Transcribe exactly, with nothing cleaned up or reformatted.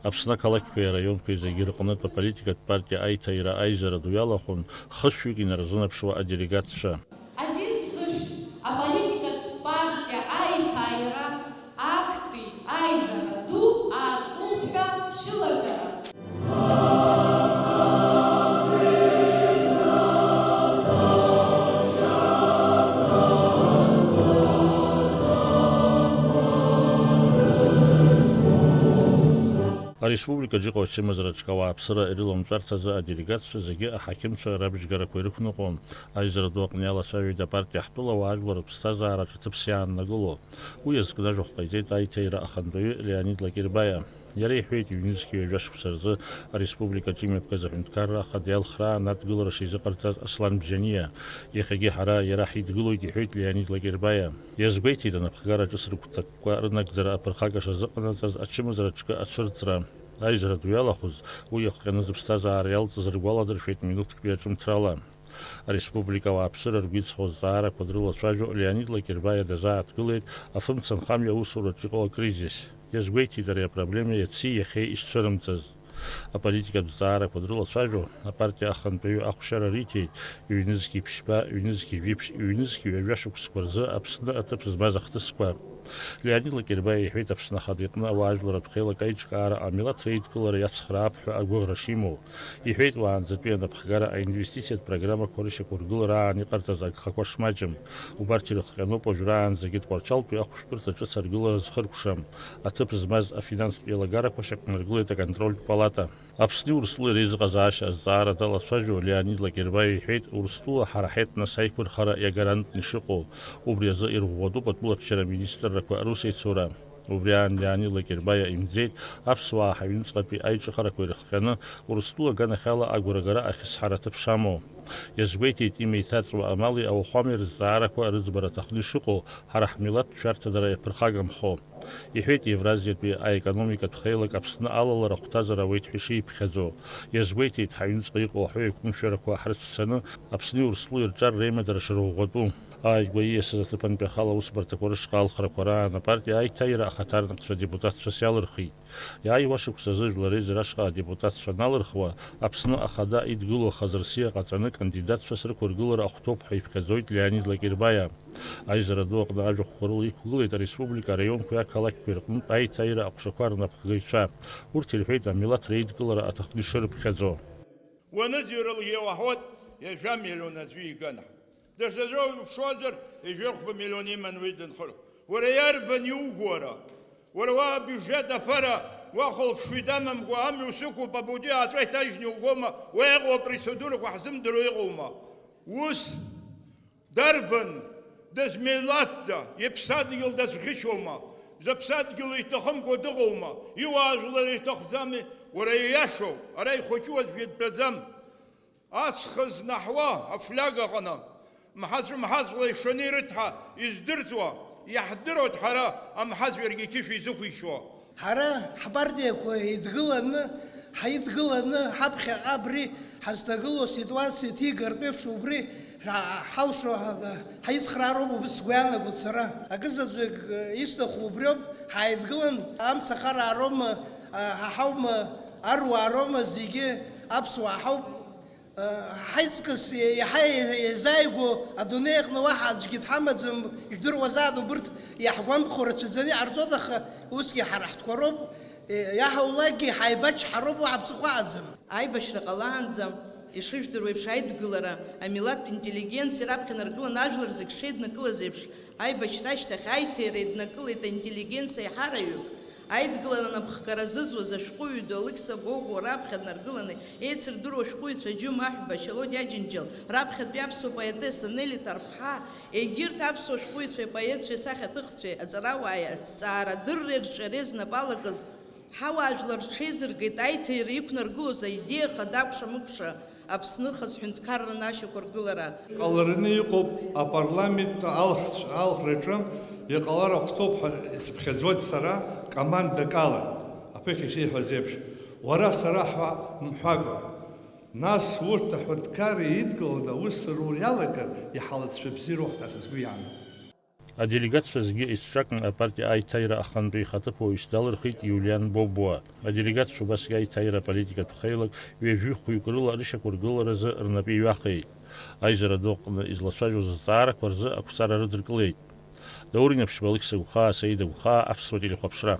Аԥсны ақалақьқәеи араионқәеи зегьы рҟнытә аполитикатә партиа аиҭаира аизара ду иалахәын хышәҩык инарзынаԥшуа аделегатцәа. Азин сышә, аполитикатә партиа аиҭаира актәи аизара ду аартуп ҳәа шәылагара. Ареспубликаҿ иҟоу ачымазараҿы ауааԥсыра ирыламҵәарҭазы аделегатцәа зегьы аҳақьымцәа рабжьгарақәа ирықәныҟәон. Аизара ду аҟны иалацәажәеит апартиа Ҳтәыла ауаажәларратә ԥсҭазаараҿы ҭыԥс иааннакыло. Уи азкны ажәахә ҟаиҵеит аиҭаира ахантәаҩы Леонид Лакербаиа. Иара иҳәеит, ҩнызқьи ҩажәа шықәса рзы ареспубликаҿы имҩаԥгаз аҳәынҭқарра ахада иалхра анадгылара шизыҟарҵаз Аслан Бжьаниа. Иахьагьы ҳара иара ҳидгылоит, иҳәеит Леонид Лакербаиа. Иазгәеиҭеит анапхгара ҿыц рыгәҭакқәа рынагӡара аԥырхагаша зыҟанаҵаз ачымазараҿкы ацәырҵра. Аизара ду иалахәыз, уи иахҟьаны зыԥсҭазаара иалҵыз ргәаладыршәеит минуҭктәи аҿымҭрала. Ареспублика ауааԥсыра ргәы иҵхо азҵаарақәа дрылацәажәо Леонид Лакербаиа дазааҭгылеит афымцамхамҩа аусураҿы иҟоу акризис. Иазгәеиҭеит ари апроблема иаци иахьеи ишцәырымҵыз. Аполитикатә зҵаарақәа дрылацәажәо, апартиа ахантәаҩы ахәшьара риҭеит, ҩнызқьи ԥшьба, ҩнызқьи жәиԥшь, ҩнызқьи ҩажәа шықәсқәа рзы Аԥсны аҭыԥ змаз ахҭысқәа. Леонид Лакербаиа иҳәеит, Аԥсны Ахада иҟны ауаажәларратә хеилак аиҿкаара амилаҭ реидкылара иацхраап ҳәа агәыӷра шимоу. Иҳәеит, уаанӡатәи анапхгара аинвестициатә программақәа рышьақәыргылара аан иҟарҵаз агхақәа шмаҷым. Убарҭ ирыхҟьаноуп уажәраанӡагьы Тҟәарчалтәи ахәшәтәырҭа ҿыц аргылара зхыркәшам. Аҭыԥ змаз афинанстә еилагарақәа шьақәнаргылеит аконтрольтә палата. Аԥсни Урыстәылеи реизыҟазаашьа азҵаара далацәажәо Леонид Лакербаиа иҳәеит, Урыстәыла ҳара ҳетнос аиқәырхара иагарантны ишыҟоу, убри азы ирӷәӷәатәуп атәылахьчара министррақәа русеицура. Убри аан Леонид Лакербаиа имӡеит, аԥсуаа ҳаҩныҵҟатәи аиҿыхарақәа ирыхҟьаны Урыстәыла аганахьала агәрагара ахьысҳара аҭыԥ шамоу. Иазгәеиҭеит, имеиҭаҵуа амали ауахәамеи рызҵаарақәа рыӡбара аҭахны ишыҟоу, ҳара ҳмилаҭ шәарҭадара иаԥырхагамхо. Иҳәеит, Евразиатәи аекономикатә хеилак Аԥсны алалара ахәҭазар ауеит ҳәа ишиԥхьаӡо. Иазгәеиҭеит, ҳаҩныҵҟа иҟоу аҳәеиқәымшәарақәа ҳрыцәцаны, Аԥсни Урыстәылеи рҿар реимадара шырӷәӷәатәу. Ааигәа ииасыз аҭыԥантәи ахала аусбарҭақәа рышҟа алхрақәа раан апартиа аиҭаира ахаҭарнакцәа адепутатцәас иалырхит. Иааиуа ашықәс азы Жәлар реизара ашҟа адепутатцәа аналырхуа, Аԥсны Ахада идгылоу ахазырсиа ҟаҵаны кандидатцәа срықәыргылара ахәҭоуп ҳәа иԥхьаӡоит Леонид Лакербаиа. Аизара ду аҟны ажәахәқәа рыла иқәгылеит ареспублика араионқәеи ақалақьқәеи рҟнытә аиҭаира аҟәшақәа рнапхгаҩцәа. Урҭ ирҳәеит амилаҭ реидкылара аҭахны ишырыԥхьаӡо. Уаныӡырҩлак еилаҳәоит, ҩажәа миллион аӡәы иган. Даҽаӡәы уԥшуазар, ҩажәихәба миллион иман уи дынхыр. Уара иарбан иуго ара? Уара уа абиужет аԥара уахәылԥшуеит амамкәа, амҩа усықәуп, абаҩ аҵәа иҭажьны иугома, уа иҟоу апроцедурақәа ҳзымдыруа иҟоума? Ус дарбан дызмилаҭда, иԥсадгьыл дазӷьычума, зыԥсадгьыл иҭахымкәа дыҟоума, иуаажәлар ирҭахӡами? Уара ииашоуп, ара ихәыҷу аӡә дтәаӡам. Аҵх знаҳуа афляга аҟны, мҳаҵә-мҳаҵәла ишаны ирыҭҳа издырӡуа, иаҳдыруеит ҳара амҳаҵә иаргьы иқьышә изықәишьуа. Ҳара ҳпартиақәа еидгыланы, ҳаидгыланы, ҳаԥхьаҟа абри ҳазҭагылоу аситуациа ҭигартә еиԥш убри ҳа-, ҳалшо ҳа-, ҳаицхраароуп убыс сгәы иаанагоит сара. Акызаҵәык, э, исҭаху убриоуп, ҳааидгылан, амца ахараароума, а, ҳа ҳаума, аруаароума, зегьы аԥсуаа ҳауп. Ҳаиҵкыс иаҳа еизааигәоу адунеи аҟны уаҳа аӡәгьы дҳамаӡам, ижәдыруазааит, убырҭ иаҳгәамԥхо рацәаӡаны иҟарҵоит, аха усгьы ҳара ҳтәқәа роуп, иаҳаулакгьы ҳаибачҳароуп, уаҳа ԥсыхәа аӡам. Аибашьра ҟалаанӡа, ишыжәдыруа еиԥш, аидгылара амилаҭтә интеллигенциа раԥхьа наргылан, ажәлар зегь шеиднакылаз еиԥш, аибашьра ашьҭахь аиҭаира еиднакылеит аинтеллигенциа аиҳараҩык. Аидгылара анапхгара зызуаз ашәҟәыҩҩы ду Алықьса Гогәуа раԥхьа днаргыланы, еицырдыруа ашәҟәыҩҩцәа Џьым Аҳәба, Шьалодиа Аџьынџьал, раԥхьатәи аԥсуа поетесса Нели Ҭарԥҳа, егьырҭ аԥсуа шәҟәыҩҩцәеи апоетцәеи асахьаҭыхцәеи аҵарауааи аҭҵаарадырреи рҿиареи знапы алакыз, ҳауаажәлар рҽеизыргеит аиҭаира иқәнаргылоз аидеиа хада акәша-мыкәша Аԥсны хаз ҳәынҭқарраны ашьақәыргылара. Иҟалараны иҟоуп апарламенттә алхцә-, алхраҿы иҟалар ахәҭоуп ҳәа исыԥхьаӡоит сара командак ала, аԥыхьа ишиҳәаз еиԥш, уара сара ҳәа мҳәакәа. Нас урҭ аҳәынҭқарра еидкыланы аус рур иалагар, иҳалаҵшәа бзиароуп ҳәа са сгәы иаанагоит. Аделегатцәа зегьы еицҿакны апартиа аиҭаира ахантәаҩ ихаҭыԥуаҩыс далырхит Иулиан Бобуа. Аделегатцәа убасгьы аиҭаира аполитикатә хеилак ҩажәи хәҩык рыла рышьақәыргыларазы рнапы иҩахеит. Аизара ду аҟны излацәажәоз азҵаарақәа рзы ақәҵара рыдыркылеит. Даур Инаԥшьба, Алықьса Гәхаа, Саида Гәхаа, Аԥсуа телехәаԥшра.